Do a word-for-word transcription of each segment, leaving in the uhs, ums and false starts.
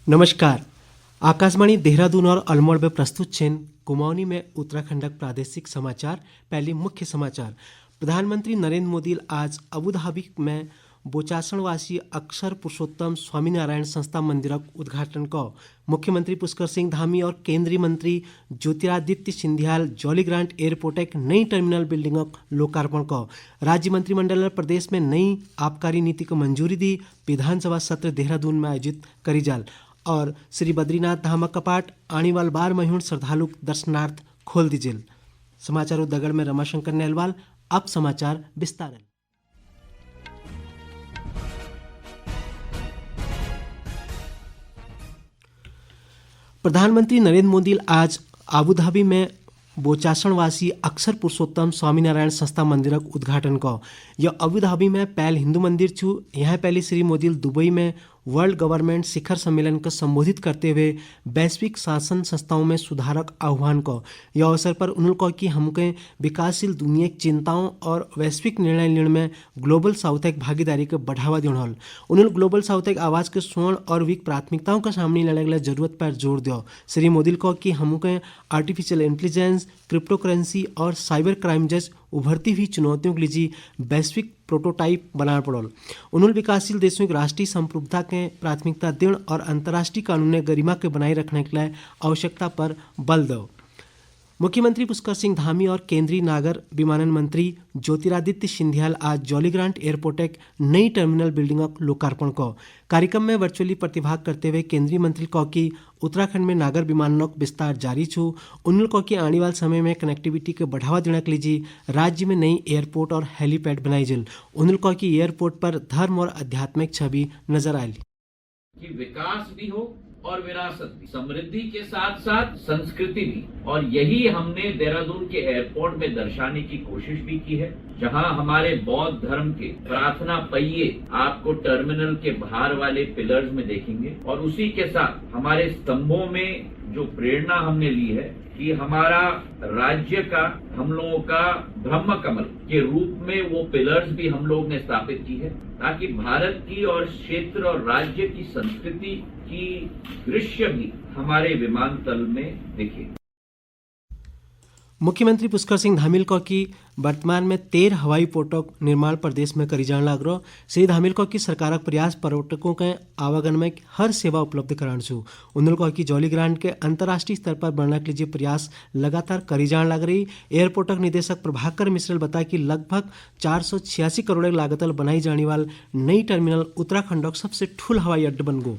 नमस्कार। आकाशवाणी देहरादून और अल्मोड़ में प्रस्तुत छन कुमाऊनी में उत्तराखंडक प्रादेशिक समाचार। पहली मुख्य समाचार। प्रधानमंत्री नरेंद्र मोदी आज अबू धाबी में बोचासणवासी अक्षर पुरुषोत्तम स्वामीनारायण संस्था मंदिरक उद्घाटन क। मुख्यमंत्री पुष्कर सिंह धामी और केंद्रीय मंत्री ज्योतिरादित्य सिंधियाल जॉलीग्रांट एयरपोर्ट एक नई टर्मिनल बिल्डिंगक लोकार्पण क। राज्य मंत्रिमंडल प्रदेश में नई आबकारी नीति को मंजूरी दी। विधानसभा सत्र देहरादून में आयोजित करी जाल। और श्री बद्रीनाथ धाम कपाट आने वाल बार महीन श्रद्धालु दर्शनार्थ खोल दीजिल। समाचारों दगड़ में रमाशंकर नेलवाल। अब समाचार विस्तार। प्रधानमंत्री नरेंद्र मोदी आज आबू धाबी में बोचासणवासी अक्षर पुरुषोत्तम स्वामीनारायण संस्था मंदिरक उद्घाटन क। यह अबू धाबी में पहल हिंदू मंदिर छु। यहाँ पहले श्री मोदी दुबई में वर्ल्ड गवर्नमेंट शिखर सम्मेलन को संबोधित करते हुए वैश्विक शासन संस्थाओं में सुधारक आह्वान क। यह अवसर पर उन्होंने कहा कि हमके विकासशील दुनिया की चिंताओं और वैश्विक निर्णय लेने में ग्लोबल साउथ एक भागीदारी को बढ़ावा देना हल। उन्होंने ग्लोबल साउथ एक आवाज के सुनण और विक प्राथमिकताओं का सामने लेने के लिए जरूरत पर जोर दियो। श्री मोदी ने कहा कि हमके आर्टिफिशियल इंटेलिजेंस, क्रिप्टोकरेंसी और साइबर क्राइम जैसे उभरती हुई चुनौतियों के लिए जी वैश्विक प्रोटोटाइप बनाना पड़ोल। उन्होंने विकासशील देशों की राष्ट्रीय संप्रभुता के प्राथमिकता देण और अंतर्राष्ट्रीय कानून गरिमा के बनाए रखने के लिए आवश्यकता पर बल दो। मुख्यमंत्री पुष्कर सिंह धामी और केंद्रीय नागर विमानन मंत्री ज्योतिरादित्य सिंधियाल आज जॉलीग्रांट एयरपोर्ट एक नई टर्मिनल बिल्डिंग का लोकार्पण को। कार्यक्रम में वर्चुअली प्रतिभाग करते हुए केंद्रीय मंत्री कौ कि उत्तराखंड में नागर विमानन का विस्तार जारी छु। उन्होंने कौ कि आने वाले समय में कनेक्टिविटी को बढ़ावा देने के लिए राज्य में नई एयरपोर्ट और हेलीपैड बनाई जिल। उन्होंने कौ कि एयरपोर्ट पर धर्म और आध्यात्मिक छवि नजर आयल। कि विकास भी हो और विरासत भी, समृद्धि के साथ साथ संस्कृति भी। और यही हमने देहरादून के एयरपोर्ट में दर्शाने की कोशिश भी की है, जहां हमारे बौद्ध धर्म के प्रार्थना पहिए आपको टर्मिनल के बाहर वाले पिलर्स में देखेंगे और उसी के साथ हमारे स्तंभों में जो प्रेरणा हमने ली है कि हमारा राज्य का, हम लोगों का ब्रह्म कमल के रूप में वो पिलर्स भी हम लोग ने स्थापित की है, ताकि भारत की और क्षेत्र और राज्य की संस्कृति की दृश्य भी हमारे विमानतल में दिखे। मुख्यमंत्री पुष्कर सिंह धामी ने कहा कि वर्तमान में तेरह हवाई पोर्टों का निर्माण प्रदेश में करी जाण लाग रहो। श्री धामी ने कहा कि सरकार का प्रयास पर्यटकों के आवागमन में हर सेवा उपलब्ध कराण छु। उन्होंने कहा कि जॉली ग्रांट के अंतर्राष्ट्रीय स्तर पर बढ़ने के लिए प्रयास लगातार करी जाण लाग रही। एयरपोर्ट के निदेशक प्रभाकर मिश्र ने बताया कि लगभग चार सौ छियासी करोड़ की लागत वाल बनाई जाने वाल नई टर्मिनल उत्तराखंड का सबसे ठुल हवाई अड्डा बन गो।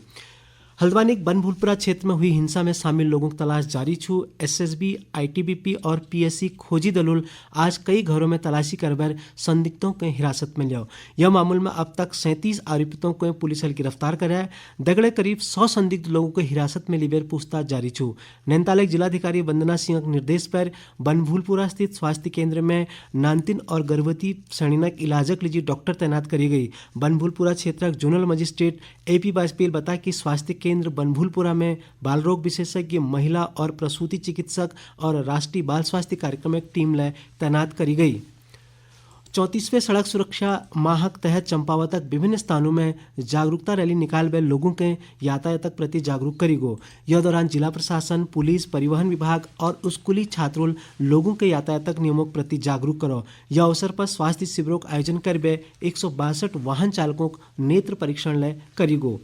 हल्द्वानी के बनभूलपुरा क्षेत्र में हुई हिंसा में शामिल लोगों की तलाश जारी छु। एसएसबी, आईटीबीपी और पीएससी खोजी दलों आज कई घरों में तलाशी करबर संदिग्धों के हिरासत में लिया। यह मामले में अब तक सैंतीस आरोपितों को पुलिस ने गिरफ्तार करा है। दगड़े करीब सौ संदिग्ध लोगों को हिरासत में लीबर पूछताछ जारी छु। नैनीताल के जिलाधिकारी वंदना सिंह के निर्देश पर बनभूलपुरा स्थित स्वास्थ्य केंद्र में नानतिन और गर्भवती सैनिनक इलाजक लिए डॉक्टर तैनात करी गई। बनभूलपुरा क्षेत्र के जोनल मजिस्ट्रेट एपी वाजपेयी बता कि स्वास्थ्य केंद्र बनभूलपुरा में बाल रोग विशेषज्ञ, महिला और प्रसूति चिकित्सक और राष्ट्रीय बाल स्वास्थ्य कार्यक्रम एक टीम ले तैनात करी गई। चौंतीसवें सड़क सुरक्षा माह के तहत चंपावत तक विभिन्न स्थानों में जागरूकता रैली निकाल बे लोगों के यातायात के प्रति जागरूक करी गो। यह दौरान जिला प्रशासन, पुलिस, परिवहन विभाग और स्कूली छात्रों लोगों के यातायात के नियमों के प्रति जागरूक करो। यह अवसर पर स्वास्थ्य शिविरों का आयोजन कर बे एक सौ बासठ वाहन चालकों को नेत्र परीक्षण ले करी गो।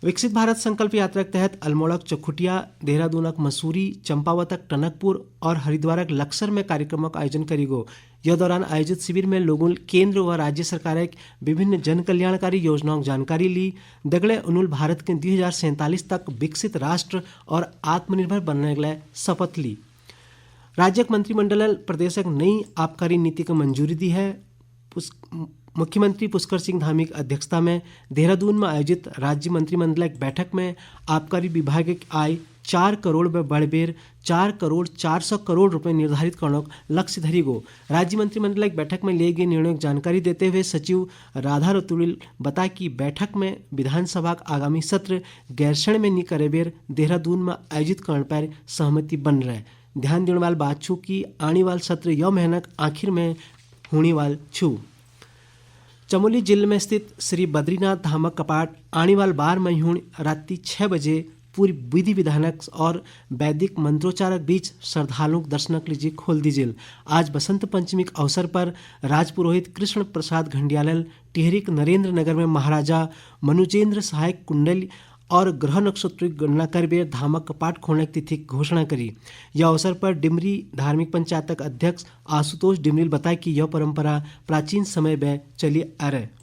विकसित भारत संकल्प यात्रा के तहत अल्मोड़क चखुटिया, देहरादूनक मसूरी, चंपावतक टनकपुर और हरिद्वारक लक्सर में कार्यक्रमों का आयोजन करी गो। यह दौरान आयोजित शिविर में लोगों केंद्र व राज्य सरकार के विभिन्न जन कल्याणकारी योजनाओं की जानकारी ली। दगड़े उन्होंने भारत के दो हज़ार सैंतालीस तक विकसित राष्ट्र और आत्मनिर्भर बनने के लिए शपथ ली। राज्य के मंत्रिमंडल ने प्रदेश एक नई आबकारी नीति को मंजूरी दी है। पुस-, मुख्यमंत्री पुष्कर सिंह धामी की अध्यक्षता में देहरादून में आयोजित राज्य मंत्रिमंडल एक बैठक में आबकारी विभाग की आय चार करोड़ में बढ़बेर चार करोड़ चार सौ करोड़ रुपए निर्धारित करने का लक्ष्य धरी गो। राज्य मंत्रिमंडल एक बैठक में लिए गए निर्णयों की जानकारी देते हुए सचिव राधा रतुड़ी बता कि बैठक में विधानसभा का आगामी सत्र गैरसैंण में नी करे बेर देहरादून में आयोजित करने पर सहमति बन रहे। ध्यान देने वाली बात छू कि आने वाला सत्र यह महीना के आखिर में होने वाला छू। चमोली जिले में स्थित श्री बद्रीनाथ धामक कपाट आने वाल बार मई हुण रात्रि छह बजे पूरी विधि विधानक और वैदिक मंत्रोच्चारक बीच श्रद्धालुओं के दर्शनक लीजी खोल दीजिल। आज बसंत पंचमी के अवसर पर राजपुरोहित कृष्ण प्रसाद घंडियालल टिहरी के नरेंद्र नगर में महाराजा मनुजेंद्र सहायक कुंडल और ग्रह नक्षत्र की गणना करबे धामक कपाट खोलने की तिथि की घोषणा करी। यह अवसर पर डिमरी धार्मिक पंचायत के अध्यक्ष आशुतोष डिमरील बताया कि यह परंपरा प्राचीन समय में चली आ रहे।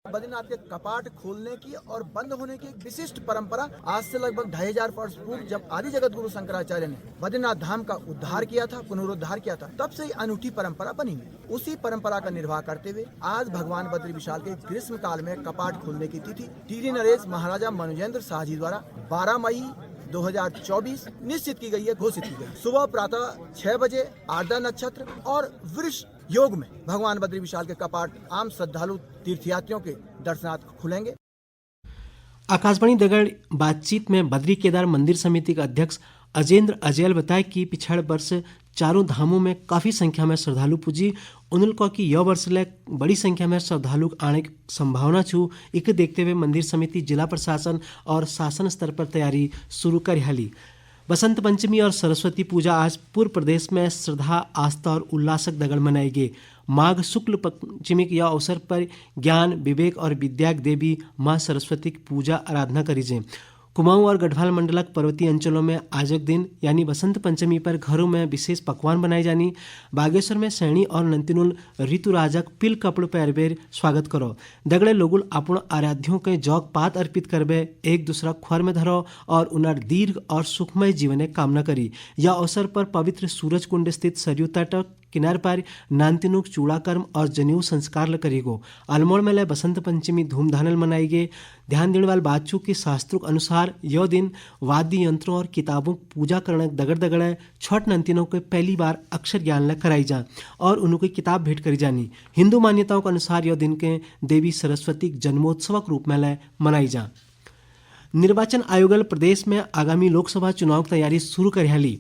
बद्रीनाथ के कपाट खोलने की और बंद होने की एक विशिष्ट परंपरा आज से लगभग ढाई हजार वर्ष पूर्व जब आदि जगत गुरु शंकराचार्य ने बद्रीनाथ धाम का उद्धार किया था, पुनरुद्धार किया था, तब से ही अनूठी परंपरा बनी हुई। उसी परंपरा का निर्वाह करते हुए आज भगवान बद्री विशाल के ग्रीष्म काल में कपाट खोलने की तिथि टीरी नरेश महाराजा मनुजेंद्र शाह जी द्वारा बारह मई दो हज़ार चौबीस निश्चित की गई है, घोषित की गई। सुबह प्रातः छह बजे आर्द्रा नक्षत्र और वृष योग में भगवान बद्री विशाल के कपाट आम श्रद्धालु तीर्थयात्रियों के दर्शनार्थ खुलेंगे। आकाशवाणी दगड़ बातचीत में बद्री केदार मंदिर समिति के अध्यक्ष अजेंद्र अजयल बताया कि पिछड़ वर्ष चारों धामों में काफ़ी संख्या में श्रद्धालु पुजी। उन्होंने कहा कि यह वर्ष ले बड़ी संख्या में श्रद्धालु आने की संभावना छु। इके देखते हुए मंदिर समिति, जिला प्रशासन और शासन स्तर पर तैयारी शुरू कर हाली। बसंत पंचमी और सरस्वती पूजा आज पूरे प्रदेश में श्रद्धा, आस्था और उल्लासक दगड़ मनाई गई। माघ शुक्ल पंचमी के यह अवसर पर ज्ञान, विवेक और विद्या की देवी माँ सरस्वती की पूजा आराधना करी जे। कुमाऊं और गढ़वाल मंडलक पर्वतीय अंचलों में आजक दिन यानी बसंत पंचमी पर घरों में विशेष पकवान बनाए जानी। बागेश्वर में सैनी और नंतिनुल ऋतुराजक पिल कपड़ पैरबेर स्वागत करो। दगड़े लोगुल अपण आराध्यों के जौक पात अर्पित करबे, एक दूसरा ख्वर में धरो और उनर दीर्घ और सुखमय जीवन की कामना करी। यह अवसर पर पवित्र सूरज कुंड स्थित सरयू तट किनार पर नानतिनुक चूड़ाकर्म और जनेऊ संस्कार ल करीगो। अल्मोड़ में ले बसंत पंचमी धूमधानल मनाई गे। ध्यान देने वाली बात चू कि शास्त्रों के अनुसार यह दिन वाद्य यंत्रों और किताबों की पूजा करण दगड़ दगड़ छोट नंतिनों के पहली बार अक्षर ज्ञान ल कराई जा और उन्होंने किताब भेंट करी जानी। हिंदू मान्यताओं के अनुसार यह दिन के देवी सरस्वती के जन्मोत्सव के रूप में ले मनाई जा। निर्वाचन आयोगल प्रदेश में आगामी लोकसभा चुनाव की तैयारी शुरू कर हाली।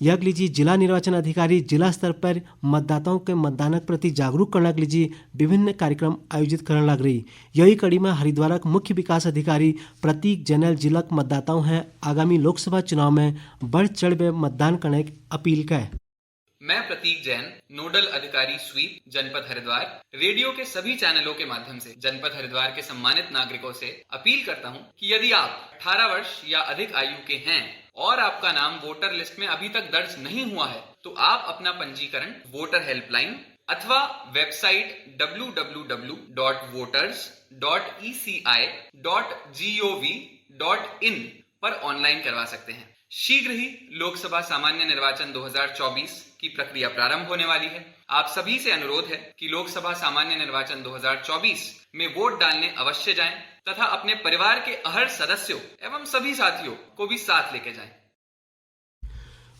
यक लीजी जिला निर्वाचन अधिकारी जिला स्तर पर मतदाताओं के मतदान के प्रति जागरूक करने के लीजी विभिन्न कार्यक्रम आयोजित करने लग रही। यही कड़ी में हरिद्वार के मुख्य विकास अधिकारी प्रतीक जैनल जिला के मतदाताओं हैं आगामी लोकसभा चुनाव में बढ़ चढ़ में मतदान करने की अपील का है। मैं प्रतीक जैन, नोडल अधिकारी स्वीप जनपद हरिद्वार, रेडियो के सभी चैनलों के माध्यम से जनपद हरिद्वार के सम्मानित नागरिकों से अपील करता हूं कि यदि आप अठारह वर्ष या अधिक आयु के हैं और आपका नाम वोटर लिस्ट में अभी तक दर्ज नहीं हुआ है, तो आप अपना पंजीकरण वोटर हेल्पलाइन अथवा website W W W dot voters dot E C I dot G O V dot in पर ऑनलाइन करवा सकते हैं। शीघ्र ही लोकसभा सामान्य निर्वाचन दो हज़ार चौबीस की प्रक्रिया प्रारंभ होने वाली है। आप सभी से अनुरोध है कि लोकसभा सामान्य निर्वाचन दो हज़ार चौबीस में वोट डालने अवश्य जाएं तथा अपने परिवार के हर सदस्यों एवं सभी साथियों को भी साथ लेके जाएं।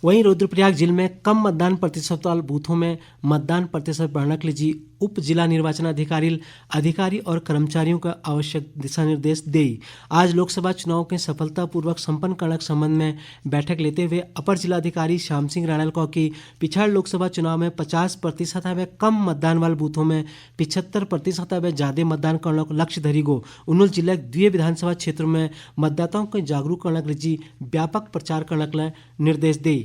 वहीं रुद्रप्रयाग जिले में कम मतदान प्रतिशत वाले बूथों में मतदान प्रतिशत बढ़ाने के लिए जी उप जिला निर्वाचन अधिकारी, अधिकारी और कर्मचारियों का आवश्यक दिशा निर्देश दे। आज लोकसभा चुनाव के सफलतापूर्वक संपन्न करने के संबंध में बैठक लेते हुए अपर जिलाधिकारी श्याम सिंह राणा ने कहा कि पिछले लोकसभा चुनाव में पचास प्रतिशत में कम मतदान वाले बूथों में पिछहत्तर प्रतिशत में ज्यादा मतदान करने का लक्ष्य धरी गो। उन्होंने जिले के द्वितीय विधानसभा क्षेत्र में मतदाताओं को जागरूक करने के लिए जी व्यापक प्रचार करने के लिए निर्देश दे।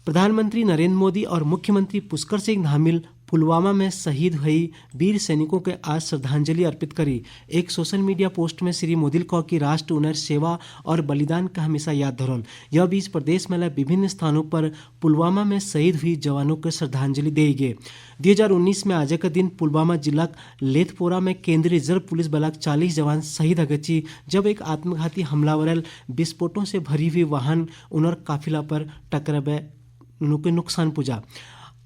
प्रधानमंत्री नरेंद्र मोदी और मुख्यमंत्री पुष्कर सिंह धामील पुलवामा में शहीद हुई वीर सैनिकों के आज श्रद्धांजलि अर्पित करी। एक सोशल मीडिया पोस्ट में श्री मोदी ने कहा कि राष्ट्र उन्हें सेवा और बलिदान का हमेशा याद धरोल। यह बीच प्रदेश में विभिन्न स्थानों पर पुलवामा में शहीद हुई जवानों को श्रद्धांजलि दी गई। दो हज़ार उन्नीस में आज के दिन पुलवामा जिला लेथपोरा में केंद्रीय रिजर्व पुलिस बल के चालीस जवान शहीद हगची, जब एक आत्मघाती हमलावरल विस्फोटों से भरी हुई वाहन उनर काफिला पर टकरावे नुके नुकसान पुजा।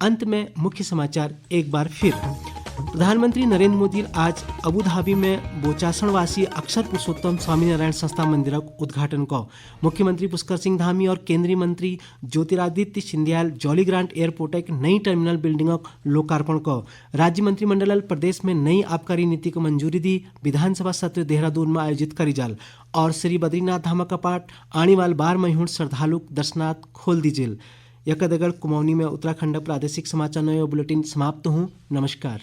अंत में मुख्य समाचार एक बार फिर। प्रधानमंत्री नरेंद्र मोदी आज अबू धाबी में बोचासणवासी अक्षर पुरुषोत्तम स्वामीनारायण संस्था मंदिर उद्घाटन को। मुख्यमंत्री पुष्कर सिंह धामी और केंद्रीय मंत्री ज्योतिरादित्य सिंधियाल जॉलीग्रांट एयरपोर्ट एक नई टर्मिनल बिल्डिंग लोकार्पण को। राज्य मंत्रिमंडल प्रदेश में नई आबकारी नीति को मंजूरी दी। विधानसभा सत्र देहरादून में आयोजित करी जाल। और श्री बद्रीनाथ धाम का पाठ आने वाले बार में हुण श्रद्धालु दर्शनार्थ खोल दी जेल। यकदगढ़ कुमौनी में उत्तराखंड प्रादेशिक समाचार नयो बुलेटिन समाप्त हूँ। नमस्कार।